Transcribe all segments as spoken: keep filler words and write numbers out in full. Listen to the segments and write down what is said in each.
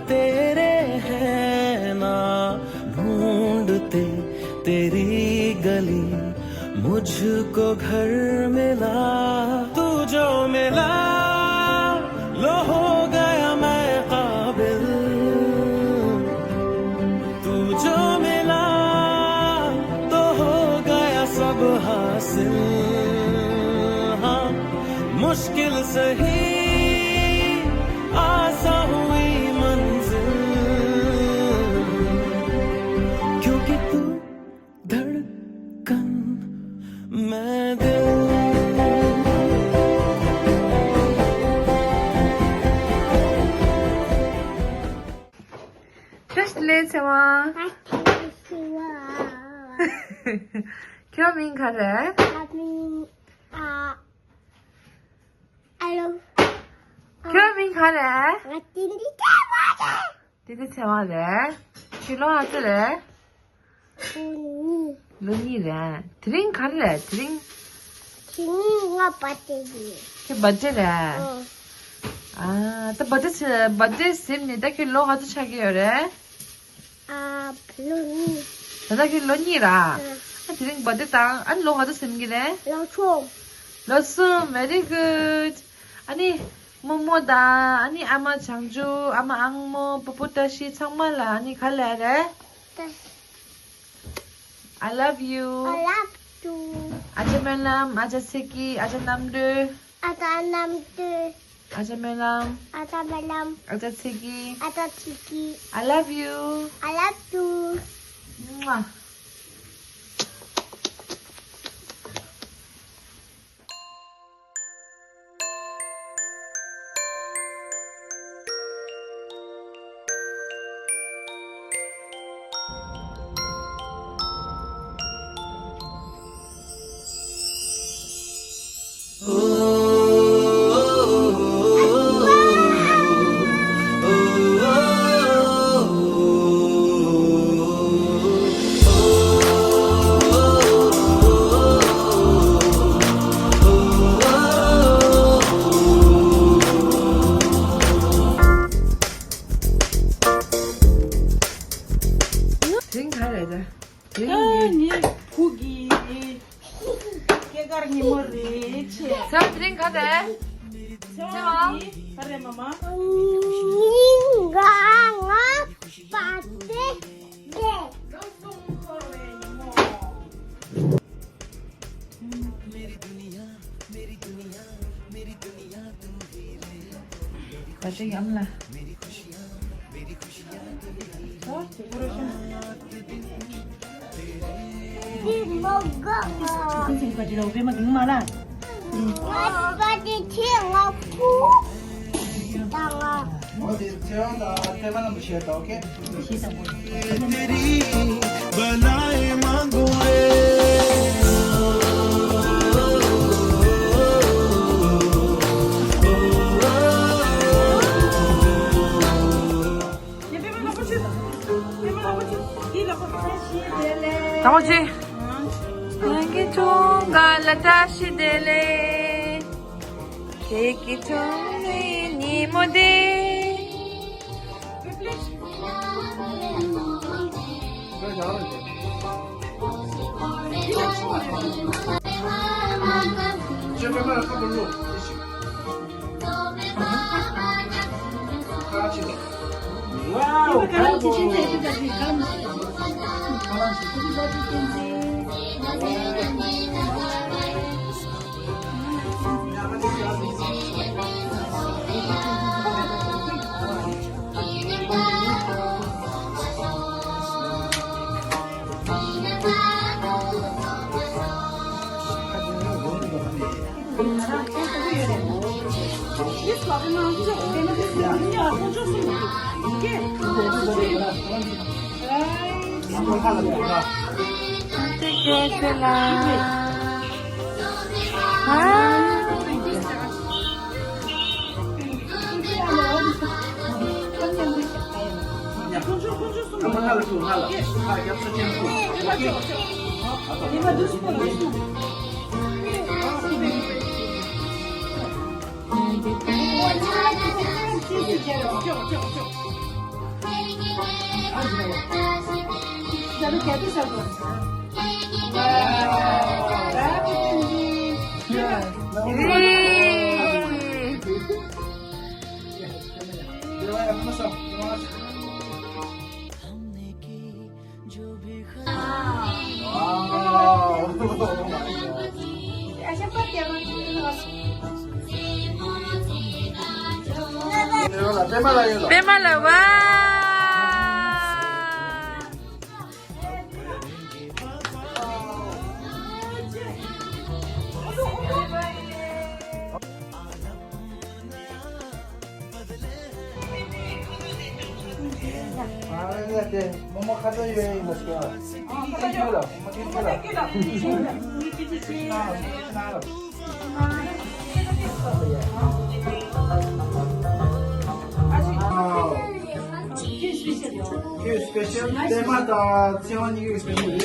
तेरे हैं ना ढूंढते तेरी गली, मुझको घर मिला। तू जो मिला, लो हो गया मैं काबिल। तू जो मिला, तो हो गया सब हासिल। हाँ, मुश्किल सही, आसा हुई मंजिल। क्योंकि तू धड़कन, मैं दिल। བཀྲ་ཤིས་བདེ་ལེགས་ཚེ་དབང་། ཁྱོད་མིང་ག་རེད། ཨ་ལོ། ཁྱོད་མིང་ག་རེད། ང་དེ་འདི་ཚེ་དབང་རེད། དེ་འདི་ཚེ་དབང་རེད། ཁྱོད་ལོ་ག་ཚོད་རེད། ལོ་གཉིས། ལོ་གཉིས་རེད། དེ་རིང་ག་རེ་རེད། དེ་རིང་། དེ་རིང་ང་བར་ཐི་ཌེ་རེད། ཁྱོད་བར་ཐི་ཌེ་རེད། ཨོ། ཨ། ད་བར་ཐི་ཌེ་བར་ཐི་ཌེ་ཟིན་ནས་ད་ཁྱོད་ལོ་ག་ཚོད་ཆགས་ཀྱི་ཡོད་རེད། ཨ། ལོ་གཉིས། ད་ལྟ་ཁྱོད་ལོ་གཉིས་ར། ཨ། ཨ། དེ་རིང་བར་ཐི་ཌེ་དང་ཨ་ནི་ལོ་ག་ཚོད་ཟིན་གྱི་རེད། ལོ་གསུམ། ལོ་གསུམ། Very good. ཨ་ནི་རྨོ་མོ་དང་ཨ་ནི་ཨ་མ་བྱང་ཆུབ། ཨ་མ་ཨང་མོ། པུ་པུ་བཀྲ་ཤིས། ཚང་མ་ལ་ཨ་ནི་ག་ལབ་རེད། I love you. I love you. ཨ་ཅག་སྨོན་ལམ། ཨ་ཅག་ཚེ་སྐྱིད། ཨ་ཅག་རྣམ་གྲོལ། ཨ་ཅག་རྣམ་གྲོལ། ཨ་ཅག་སྨོན་ལམ། ཨ་ཅག་སྨོན་ལམ། ཨ་ཅག་ཚེ་སྐྱིད། ཨ་ཅག་ཚེ་སྐྱིད། I love you. I love you. མ། དེ་རིང་ག་རེད་ད། དེ་རིང་ཨ་ནི་ནི་བུ་གི་སྐྱེས་སྐར་ཉིན་མོ་རེད་ཆེ། ཚེ་དབང་། དེ་རིང་ག་རེད། ཚེ་དབང་། ག་རེ་མ་མ། ཉིན་གང་ང་བར་ཐི་ཌེ། བཀྲ་ཤིས་ཡམ་ལ། དང་པོ་ཅི། ང་གི་ཁྱུང་དགའ་ལ་བཀྲ་ཤིས་བདེ་ལེགས། ཁྱེད་ཀྱི་ཁྱུང་ནི་ཉིན་མོ་བདེ། པད་མ་ལ་ཡོད་ལ། པད་མ་ལ་བ། ཁྱོད་སི་པེ་ཤལ། པད་མ་དང་ཚེ་དབང་གཉིས་ཀྱི་སི་པེ་ཤལ་རེད།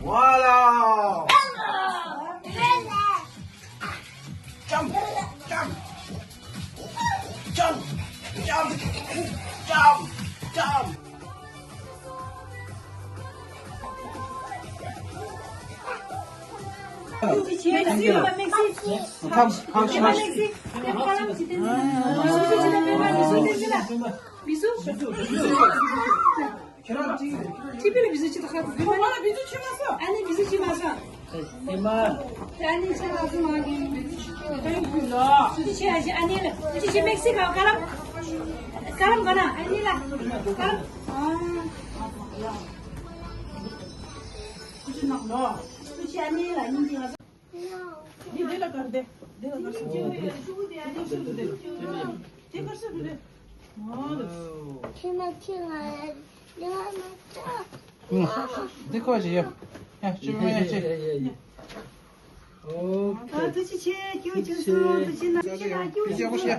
Voilà! Jump! Jump! Jump! Jump! Jump! Jump! Come, come, come. ཁྱེད་རང་ཅི། ཁྱེད་པེ་ལ་བི་ཟུ་ཅི་ད་ཁ་ཐུག་ཁོ་མ་ལ་བི་ཟུ་ཅི་མ་སོང་། ཨ་ནི་བི་ཟུ་ཅི་མ་སོང་། ཨེ་མ། ཨ་ནི་ཆ་ལ་སོང་ང་གི། ཐེང་ཀྱུ་ལོ། ཅི་ཆེ་ཨ་ཅི་ཨ་ནི་ལ་ཅི་ཆེ་མེག་སི་ཀོ་ཀ་ལམ། ཀ་ལམ་ག་ན་ཨ་ནི་ལ་ཀ་ལམ། ཨ། ཅི་ཆེ་ནག་ལོ། ཅི་ཆེ་ཨ་ནི་ལ་ཉིན་གྱི་ང་། འདི་འདི་ལ་གར་དེ། འདི་ལ་གར་སོང་། འདི་གར་སོང་། འདི་གར་སོང་། ཁྱེད་མ་ཁྱེད་ང་ལ་ང་མ་ཆོག་འདི་ཁོ་ཞིག་ཡོད། ཡ་ཅི་མ་ཡ་ཅི། ཨོ་ཁེ། ཐུགས་རྗེ་ཆེ། ཁྱེད་ཅི་སོང་། ཐུགས་རྗེ་ཆེ། ཐུགས་རྗེ་ཆེ། བི་ཟུ་ཡག་པོ་ཞིག་ཡ།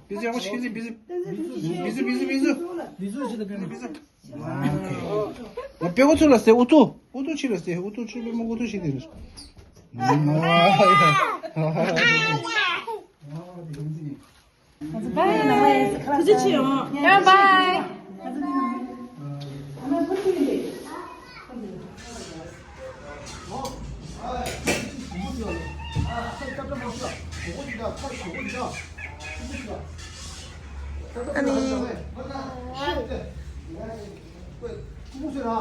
བི་ཟུ་ཡག་པོ་ཞིག་ཡིན། བི་ཟུ། བི་ཟུ་བི་ཟུ་བི་ཟུ། བི་ཟུ་ཞིག་ད་བི་ཟུ། ང་པེ་ཀོ་ཚུར་ལ་སེ། ཨུ་ཏུ། ཨུ་ཏུ་ཕྱི་ལ་སེ། ཨུ་ཏུ་ཕྱི་པེ་མོ་ཨུ་ཏུ་ཕྱི་དེ་རེད། ཐུགས་རྗེ་ཆེ་ཡང་། ཡང་བའི། ཨ་ནི། ལྷ་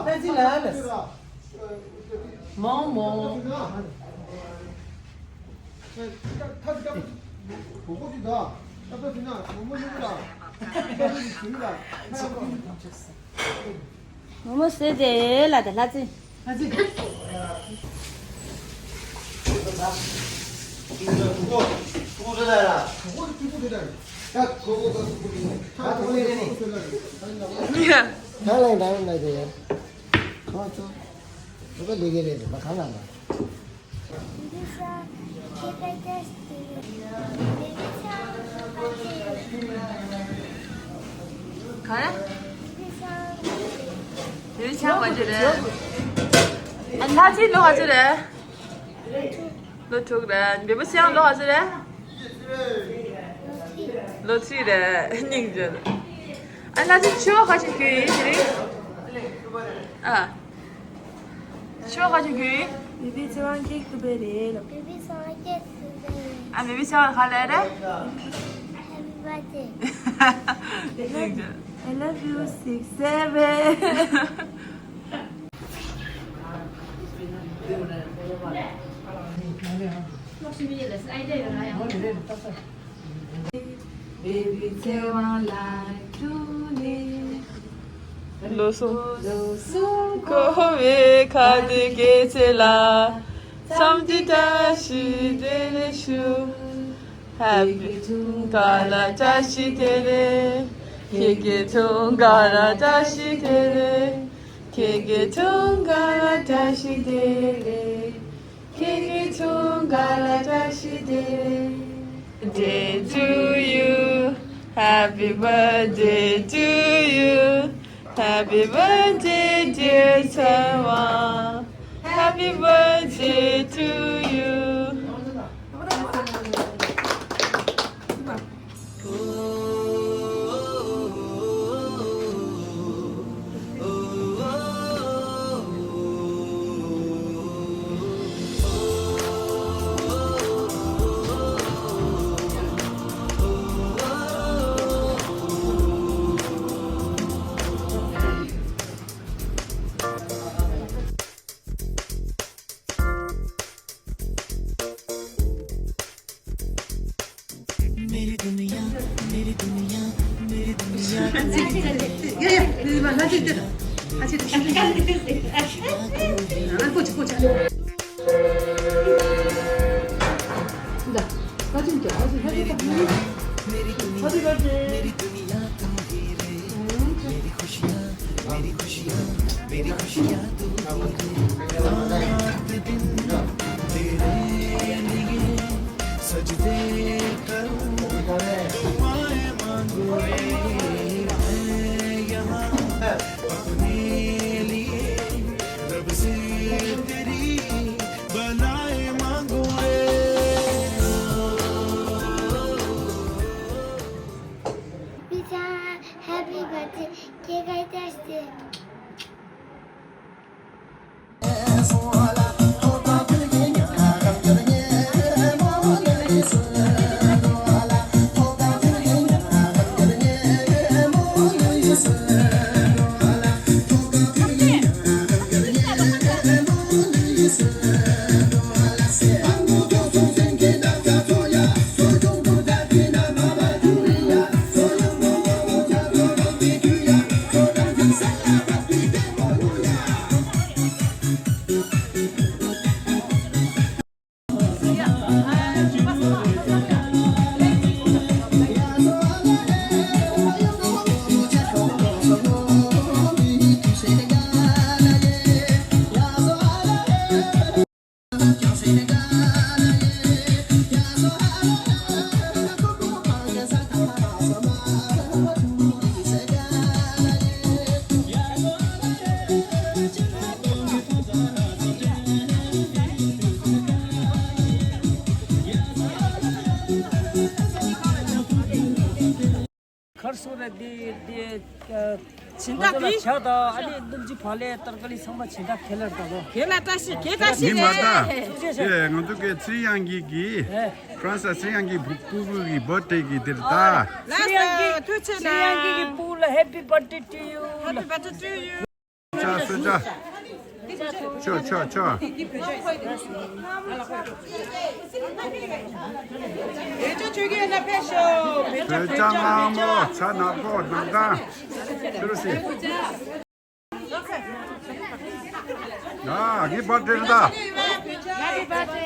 རྩེ་ལ་ལ། མོང་མོང་། མོ་མོ་ཟེར་དེ་ལ་དེ་ལྷ་རྩེ། ལྷ་རྩེ། གང་ལ་ཡིན་ད་ཡིན་ན་དེ་ཡིན། གང་ཚོ། ཁོ་པ་ལས་ཀའི་རེད། ད་གང་ལ་ན། ག་རེ། བེ་བི་ཆང་བ་ཅི་རེད། ཨ་ལྷ་རྩེ་ལོ་ག་ཚོད་རེད། ལོ་དྲུག་རེད། བེ་བི་སེང་ལོ་ག་ཚོད་རེད། ལོ་གཅིག་རེད། སྙིང་རྗེ། ཨ་ལྷ་རྩེ་ཕྱུ་པ་ག་ཚོད་གྱོན་ཡིན་དེ་རིང་། ཨ། ཕྱུ་པ་ག་ཚོད་གྱོན་ཡིན། བེ་བི་ཚེ་དབང་སྐྱིད་སྡུག་པའི་རེད་ལ། བེ་བི་ཚེ་དབང་སྐྱིད་སྡུག་པའི་རེད། ཨ་བེ་བི་ཚེ་དབང་ག་ལ་རེད། Happy birthday. སྙིང་རྗེ། I love you six seven. ལོ་གསུམ། ལོ་གསུམ་འཁོར་བའི་ཁ་བརྡའི་སྐྱེད་ཚལ་ལ། འཚམས་འདྲི་བཀྲ་ཤིས་བདེ་ལེགས་ཞུ། Happy འཁྲུངས་སྐར་ལ་བཀྲ་ཤིས་བདེ་ལེགས། ཁྱེད་ཀྱི་འཁྲུངས་སྐར་ལ་བཀྲ་ཤིས་བདེ་ལེགས། ཁྱེད་ཀྱི་འཁྲུངས་སྐར་ལ་བཀྲ་ཤིས་བདེ་ལེགས། ཁྱེད་ཀྱི་ཚོང་ཁང་ལ་བཀྲ་ཤིས་བདེ་ལེགས། Day to you, happy birthday to you, happy birthday dear Taiwan, happy birthday to you. Happy birthday, cake I tasted. ཁར་སོ་ར་དེ་དེ་ཨ། སྦྱིན་བདག་དེ། ང་ཚོ་ལ་ཇ་དང་ཨ་ནི་སྣུམ་ཆུ་བག་ལེབ་ཏར་ཀ་ལི་ཚང་མ་སྦྱིན་བདག་ཁེ་ལར་དང་། ཁེ་ལ་བཀྲ་ཤིས་ཁེ་བཀྲ་ཤིས་མི་མ་རེད། ད་ཁྱེད་ང་ཚོ་གི་ཚེ་རིང་དབྱངས་སྐྱིད་ཀྱི་ཧེ། ཧྥ་རན་སི་ཚེ་རིང་དབྱངས་སྐྱིད་ཕྲུ་གུ་གི་བར་ཐི་ཌེ་གི་དེ་རེད་ད། ལགས་སོ་ཐུགས་རྗེ་ཆེ་གནང་། ཚེ་རིང་དབྱངས་སྐྱིད་ཀྱི་ཕྲུ་གུ་ལ་Happy birthday to you. Happy birthday to you. ཆ་སུ་ཆ། ཆོ་ཆོ་ཆོ། བོད་ལྗོངས་ཆོས་རྒྱལ་ན་ཕེབས་ཤོག་བོད་ལྗོངས་སྔ་མོ་ཆ་ནག་པོ་ནང་ཏང་ཕེ་རུ་སི། ཡ་ངའི་བར་ཐི་ཌེ་རེད་ད།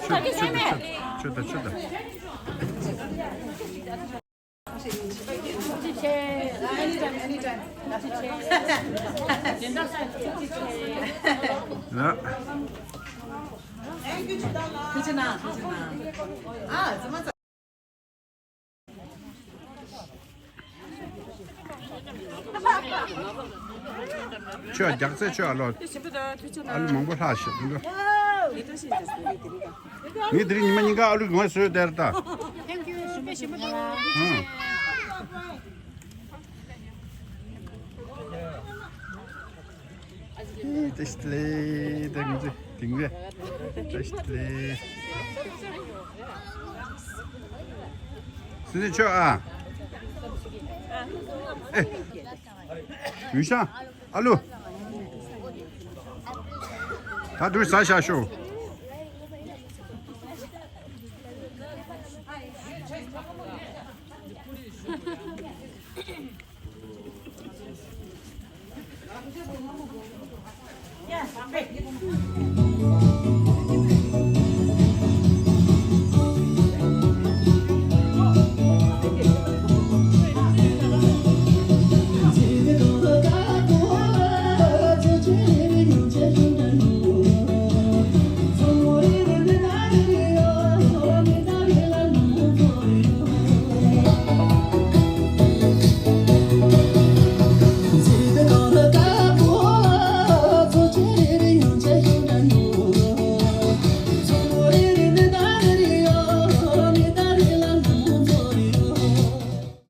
ཆོད་ད་ཆོད་ད་ཆོད་ད། ཐུགས་རྗེ་གནང་། ཐུགས་རྗེ་གནང་། ཨ་ཙི་མ་ཙི། ཁྱོད་རྒྱགས་ཚད་ཁྱོད་ཨ་ལོ། ཨ་ལོ་མང་པོ་ལྷག་ཤག་འདུག་ངས་དེ་རིང་ཉི་མ་གཉིས་ཀ་ཨ་ལུ་ངོ་བཟོས་བསྡད་ད། ཨང་། བཀྲ་ཤིས་བདེ་ལེགས། ད་ང་ཚོ་དེང་རེ་བཀྲ་ཤིས་བདེ་ལེགས། སྲིད་ནི་ཆོག་ཨ། ཨེ། ཡུལ་ཤང་ཨ་ལུ། ད་དུས་ས་ཤ་ཤོ།